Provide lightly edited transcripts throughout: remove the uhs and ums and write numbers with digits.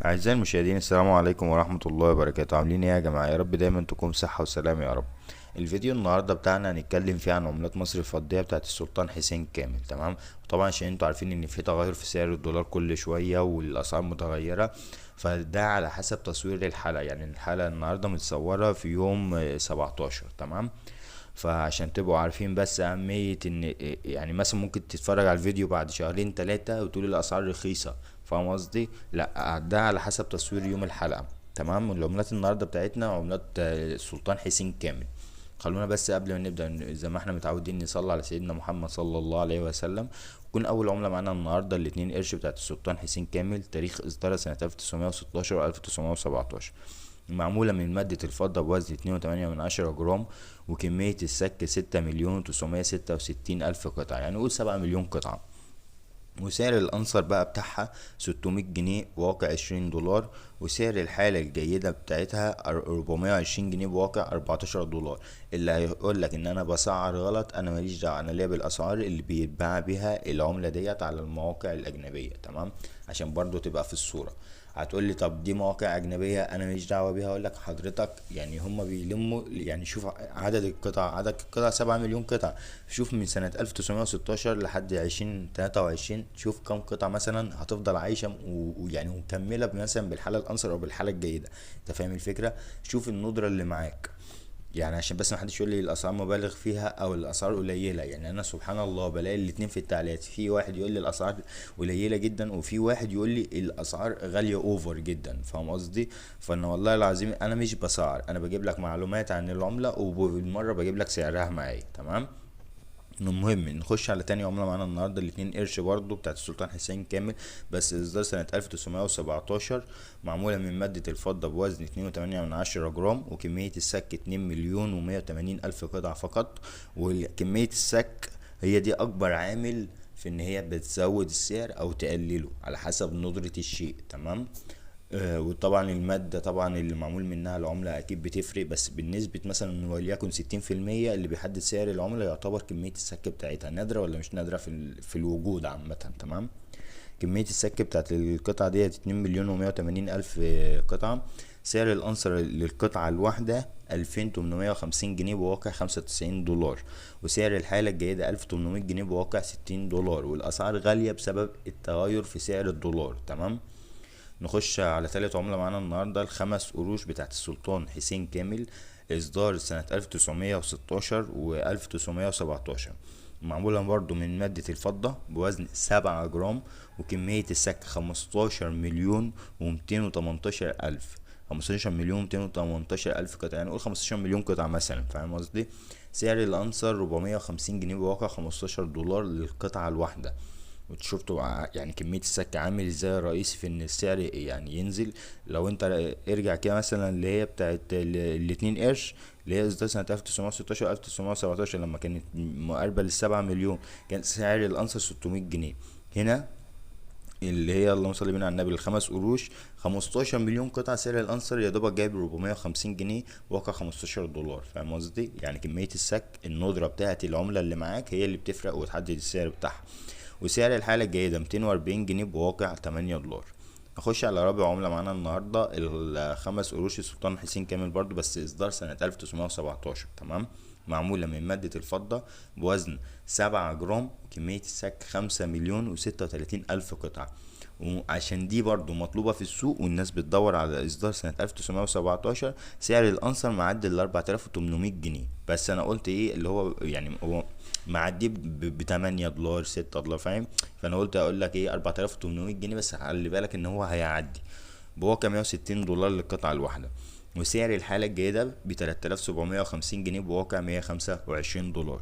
أعزائي المشاهدين، السلام عليكم ورحمة الله وبركاته. عاملين ايه يا جماعة؟ يا رب دايما تكون صحة وسلام يا رب. الفيديو النهاردة بتاعنا هنتكلم فيه عن عملات مصر الفضية بتاعت السلطان حسين كامل. تمام، وطبعا عشان انتوا عارفين ان في تغير في سعر الدولار كل شوية والاسعار متغيرة، فده على حسب تصوير الحلقة. يعني الحلقة النهاردة متصورة في يوم 17، تمام، فعشان تبقوا عارفين بس اهمية ان يعني مثلا ممكن تتفرج على الفيديو بعد شهرين تلاتة وتقول الاسعار رخيصة، فاهم قصدي؟ لا، ده على حسب تصوير يوم الحلقة. تمام، والعملات النهاردة بتاعتنا عملات السلطان حسين كامل. خلونا بس قبل ما نبدأ زي ما احنا متعودين نصلي على سيدنا محمد صلى الله عليه وسلم. ويكون اول عملة معانا النهاردة الاتنين قرش بتاعت السلطان حسين كامل، تاريخ اصدارها سنة 1916 و 1917، معمولة من مادة الفضة بوزن 2.8 جرام، وكمية السك 6,966,000 قطعة، يعني قول 7 مليون قطعة. وسعر الأنصر بقى بتاعها 600 جنيه بواقع 20 دولار، وسعر الحالة الجيدة بتاعتها 420 جنيه بواقع 14 دولار. اللي هيقول لك ان انا بسعر غلط، انا ماليش دعوة، انا ليا بالاسعار اللي بيتباع بيها العملة ديت على المواقع الاجنبية. تمام، عشان برضو تبقى في الصورة. هتقول لي طب دي مواقع اجنبية انا ماليش دعوة بيها، اقول لك حضرتك يعني هما بيلموا، يعني شوف عدد القطع، عدد القطع 7 مليون قطعة، شوف من سنة 1916 لحد 2023 شوف كم قطعة مثلا هتفضل عايشة ويعني ومكملة مثلا بالحالة الانصر او بالحالة الجيدة. انت فاهم الفكرة؟ شوف الندرة اللي معاك، يعني عشان بس ما حدش يقول لي الاسعار مبالغ فيها او الاسعار قليله. يعني انا سبحان الله بلاقي الاتنين في التعليقات، في واحد يقول لي الاسعار قليله جدا، وفي واحد يقول لي الاسعار غالية over جدا، فاهم قصدي؟ فانا والله العظيم انا مش بسعر، انا بجيب لك معلومات عن العملة وبالمره بجيب لك سعرها معايا. تمام، المهم نخش على تاني عملة معانا النهاردة، الاتنين قرش برضو بتاعت السلطان حسين كامل، بس اصدار سنة 1917، معمولة من مادة الفضة بوزن 2.8 جرام، وكمية السك 2,180,000 قطعة فقط. وكمية السك هي دي أكبر عامل في إن هي بتزود السعر أو تقلله على حسب ندرة الشيء. تمام، وطبعا المادة طبعا اللي معمول منها العملة اكيد بتفرق، بس بالنسبة مثلا وليكن 60% اللي بيحدد سعر العملة يعتبر كمية السك بتاعتها نادرة ولا مش نادرة في الوجود عامة. تمام، كمية السك بتاعت القطعة ديت 2,180,000 قطعة. سعر الأنصر للقطعة الواحدة 2850 جنيه بواقع 95 دولار، وسعر الحالة الجيدة 1800 جنيه بواقع 60 دولار، والأسعار غالية بسبب التغير في سعر الدولار. تمام، نخش على تالت عملة معانا النهاردة، الخمس قروش بتاعت السلطان حسين كامل، إصدار سنة 1916 و 1917، معمولة برضو من مادة الفضة بوزن 7 جرام، وكمية السك 15,218,000، 15,218,000 قطعة، يعني قول 15 مليون قطعة مثلا، فاهم قصدي؟ سعر الأنصر 450 جنيه بواقع 15 دولار للقطعة الواحدة. وشفتوا يعني كمية السك عامل ازاي الرئيسي في ان السعر يعني ينزل. لو انت ارجع كده مثلا اللي هي بتاعت الاتنين قرش اللي هي اصدار سنة 1916 1917 لما كانت مقاربة للسبعة مليون، كان سعر الانصر 600 جنيه. هنا اللي هي اللهم صل بينا على النبي الخمس قروش 15 مليون قطعة، سعر الانصر يا دوبك جايب 450 جنيه واقع 15 دولار، فاهم قصدي؟ يعني كمية السك الندرة بتاعت العملة اللي معاك هي اللي بتفرق وتحدد السعر بتاعها. وسعر الحالة الجيدة 240 جنيه بواقع 8 دولار. نخش على رابع عملة معانا النهاردة، الخمس قروش السلطان حسين كامل برضو، بس إصدار سنة 1917. تمام، معمولة من مادة الفضة بوزن 7 جرام، كمية السك 5,036,000 قطعة. وعشان دي برضو مطلوبة في السوق والناس بتدور على إصدار سنة 1917، سعر الأنصر معدي ال 4800 جنيه، بس أنا قلت إيه اللي هو يعني هو معدي ب 8 دولار 6 دولار، فاهم؟ فأنا قلت أقول لك إيه 4800 جنيه، بس خلي بالك إن هو هيعدي بواقع 160 دولار للقطعة الواحدة. وسعر الحالة الجيدة ب 3750 جنيه بواقع 125 دولار.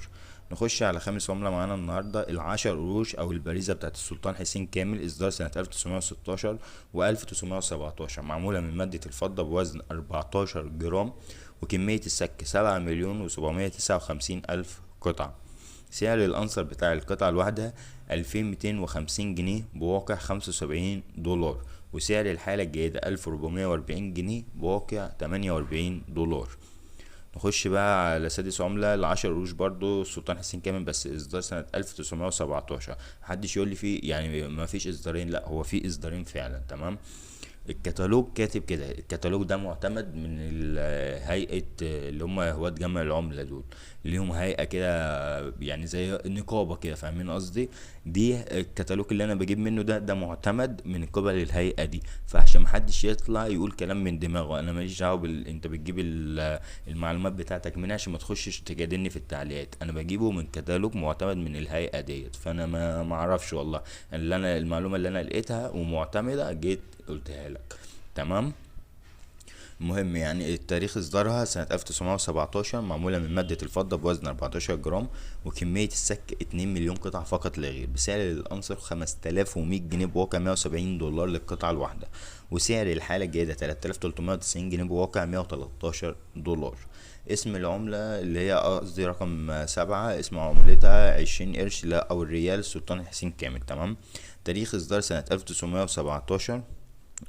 نخش على خامس عملة معانا النهاردة، العشر قروش أو البريزة بتاعت السلطان حسين كامل، إصدار سنة 1916 و 1917، معمولة من مادة الفضة بوزن 14 جرام، وكمية السك 7,759,000 قطعة. سعر الأنصر بتاع القطعة الواحدة 2250 جنيه بواقع 75 دولار، وسعر الحالة الجيدة 1440 جنيه بواقع 48 دولار. نخش بقى على سادس عملة، العشر قروش برضو السلطان حسين كامل، بس إصدار سنة 1917. محدش يقول لي فيه يعني ما فيش إصدارين، لا هو في إصدارين فعلا. تمام، الكتالوج كاتب كده، الكتالوج ده معتمد من هيئة اللي هم هواة جمع العملة دول، ليهم هيئة كده يعني زي نقابة كده، فاهمين قصدي؟ دي الكتالوج اللي انا بجيب منه ده معتمد من قبل الهيئة دي، فعشان محدش يطلع يقول كلام من دماغه، انا ماليش دعوة انت بتجيب المعلومات بتاعتك منها، عشان ما تخشش تجادلني في التعليقات. انا بجيبه من كتالوج معتمد من الهيئة ديت، فانا ما اعرفش والله، اللي انا المعلومة اللي انا لقيتها ومعتمدة جيت قلتها لك، تمام. المهم التاريخ اصدارها سنة 1917، معمولة من مادة الفضة بوزن 14 جرام، وكمية السك 2 مليون قطعة فقط لا غير، بسعر الأنصر 5100 جنيه بواقع 170 دولار للقطعة الواحدة، وسعر الحالة الجيدة 3390 جنيه بواقع 113 دولار. اسم العملة اللي هي قصدي رقم 7، اسم عملتها 20 قرش لا أو الريال السلطان حسين كامل، تمام. تاريخ إصدار سنة ألف تسعمية وسبعتاشر،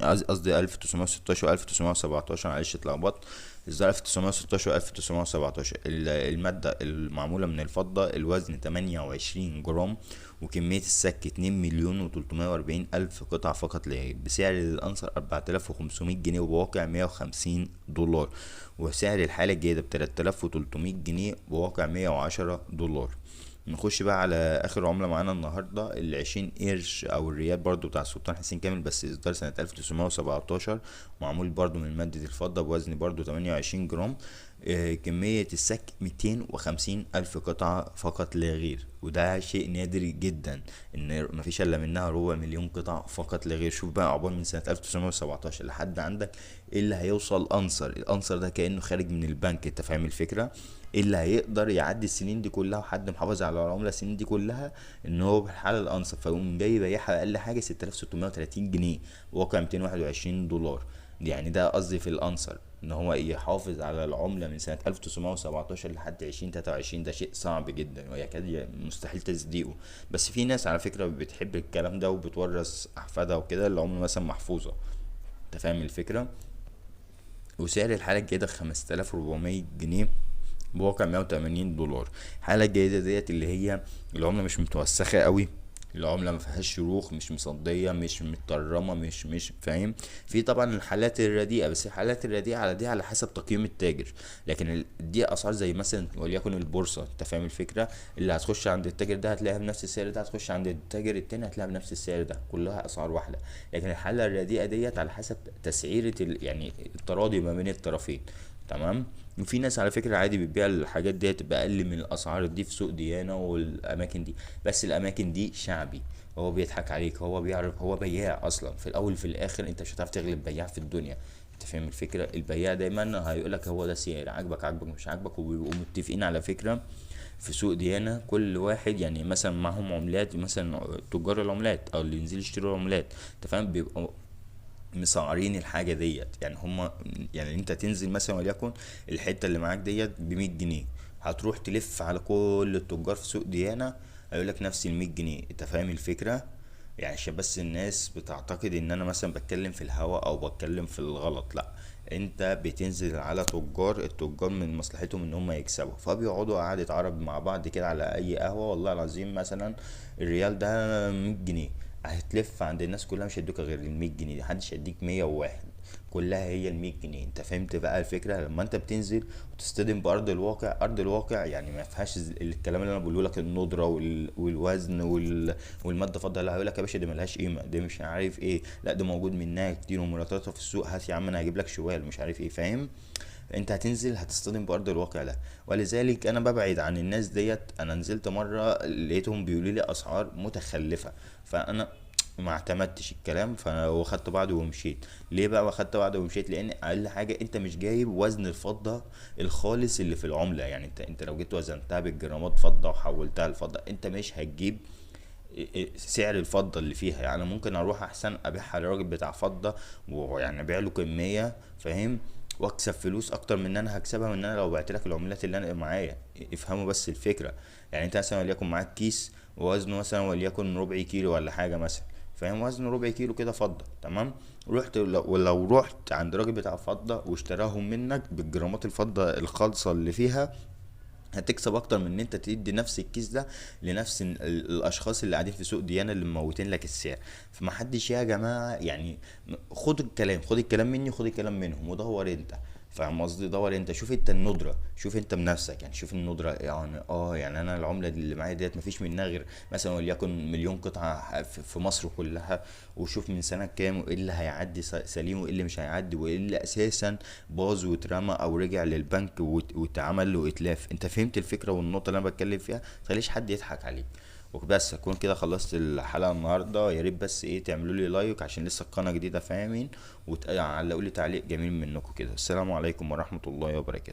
قصدي ألف تسعمية وستاشر وألف تسعمية وسبعتاشر، معلش اتلخبطت. إصدار 1916 و1917. المادة المعمولة من الفضة، الوزن 28 جرام، وكمية السك 2,340,000 قطعة فقط لا غير، بسعر الأنصر 4500 جنيه وبواقع 150 دولار، وسعر الحالة الجيدة بتلات آلاف وتلتمية جنيه بواقع 110 دولار. نخش بقى على آخر عملة معانا النهاردة، العشرين قرش أو الريال برضو بتاع السلطان حسين كامل، بس إصدار سنة 1917، معمول برضو من مادة الفضة بوزن برضو 28 جرام، كمية السك 250,000 قطعة فقط لا غير، وده شيء نادر جدا إن مفيش إلا منها ربع مليون قطعة فقط لا غير. شوف بقى عقبال من سنة 1917 لحد عندك إيه اللي هيوصل أنصر، الأنصر ده كأنه خارج من البنك، أنت فاهم الفكرة؟ إيه اللي هيقدر يعدي السنين دي كلها وحد محافظ على العملة السنين دي كلها إن هو بالحالة الأنصر، فيقوم جاي يبيعها أقل حاجة 6630 جنيه واقع 221 دولار. ده قصدي في الأنصر إن هو يحافظ على العملة من سنة 1917 لحد 2023، ده شيء صعب جدا ويكاد مستحيل تصديقه، بس في ناس على فكرة بتحب الكلام ده وبتورث أحفادها وكده العملة مثلا محفوظة، أنت فاهم الفكرة؟ وسعر الحالة الجيدة 5400 جنيه بواقع 180 دولار. الحالة الجيدة ديت اللي هي العملة مش متوسخة قوي، العملة ما فيهاش شروخ، مش مصدية، مش متطرمة، مش فاهم. في طبعا الحالات الرديئة، بس الحالات الرديئة على دي على حسب تقييم التاجر، لكن دي اسعار زي مثلا وليكن البورصة، انت فاهم الفكرة؟ اللي هتخش عند التاجر ده هتلاقيها بنفس السعر ده، هتخش عند التاجر التاني هتلاقيها بنفس السعر ده، كلها اسعار واحدة. لكن الحالة الرديئة ديت على حسب تسعيرة التراضي ما بين الطرفين، تمام. وفي ناس على فكرة عادي بتبيع الحاجات ديت بأقل من الأسعار دي في سوق ديانة والأماكن دي، بس الأماكن دي شعبي، هو بيضحك عليك، هو بيعرف، هو بياع أصلا في الأول في الآخر، أنت مش هتعرف تغلب بياع في الدنيا، أنت فاهم الفكرة؟ البياع دايما هيقولك هو ده سعر، عاجبك عاجبك، مش عاجبك. وبيبقوا متفقين على فكرة في سوق ديانة، كل واحد مثلا معهم عملات، مثلا تجار العملات أو اللي ينزلوا يشتروا عملات، أنت فاهم، بيبقوا مسعرين الحاجة ديت. انت تنزل مثلا وليكن الحتة اللي معاك ديت بمية جنيه، هتروح تلف على كل التجار في سوق ديانة هيقولك نفس المية جنيه، انت فاهم الفكرة؟ عشان بس الناس بتعتقد ان انا مثلا بتكلم في الهوا او بتكلم في الغلط، لا، انت بتنزل على تجار، التجار من مصلحتهم ان هم يكسبوا، فبيقعدوا قعدة عرب مع بعض كده على اي قهوة، والله العظيم مثلا الريال ده 100 جنيه، هتلف عند الناس كلها مش هيدوك غير المية جنيه دي، محدش هيديك 101، كلها هي المية جنيه. انت فهمت بقى الفكرة؟ لما انت بتنزل وتصطدم بأرض الواقع، أرض الواقع ما فيهاش الكلام اللي انا بقوله لك، الندرة والوزن والمادة فضة، لا هيقول لك يا باشا دي ملهاش قيمة، دي مش عارف ايه، لا ده موجود منها كتير ومراتاتها في السوق، هات يا عم انا هجيب لك شوال مش عارف ايه، فاهم؟ انت هتنزل هتصطدم بأرض الواقع ده. ولذلك انا ببعد عن الناس ديت. انا نزلت مرة لقيتهم بيقولوا لي اسعار متخلفة، فانا ما اعتمدتش الكلام، فانا واخدت بعضي ومشيت. ليه بقى واخدت بعضي ومشيت؟ لان اقل حاجة انت مش جايب وزن الفضة الخالص اللي في العملة، انت لو جيت وزنتها بالجرامات فضة وحولتها لفضة انت مش هتجيب سعر الفضة اللي فيها. ممكن اروح احسن ابيعها لراجل بتاع فضة ويعني ابيع له كمية، فاهم، واكسب فلوس اكتر من ان انا هكسبها من ان انا لو بعت لك العملات اللي انا معايا. افهموا بس الفكرة. انت مثلا وليكن معاك كيس ووزنه مثلا وليكن ربع كيلو ولا حاجة مثلا، فاهم، وزنه ربع كيلو كده فضة، تمام. ولو رحت عند راجل بتاع فضة واشتراهم منك بالجرامات الفضة الخالصة اللي فيها، هتكسب اكتر من ان انت تدي نفس الكيس ده لنفس الاشخاص اللي قاعدين في سوق ديانا اللي مموتين لك السعر. فمحدش يا جماعة يعني، خد الكلام، خد الكلام مني، خد الكلام منهم، ودور انت، فاهم قصدي؟ دور انت، شوف انت الندرة، شوف انت بنفسك يعني، شوف الندرة يعني. يعني انا العملة دي اللي معايا ديت مفيش منها غير مثلا وليكن مليون قطعه في مصر كلها، وشوف من سنة كام، وايه اللي هيعدي سليم، وايه اللي مش هيعدي، وايه اللي اساسا باظ واترمى او رجع للبنك واتعمل له اتلاف. انت فهمت الفكرة والنقطة اللي انا بتكلم فيها؟ متخليش حد يضحك عليك. وبس اكون كده خلصت الحلقة النهارده. يا ريت بس تعملوا لي لايك عشان لسه القناة جديدة، فاهمين؟ وتعلقوا لي تعليق جميل منكم كده. السلام عليكم ورحمة الله وبركاته.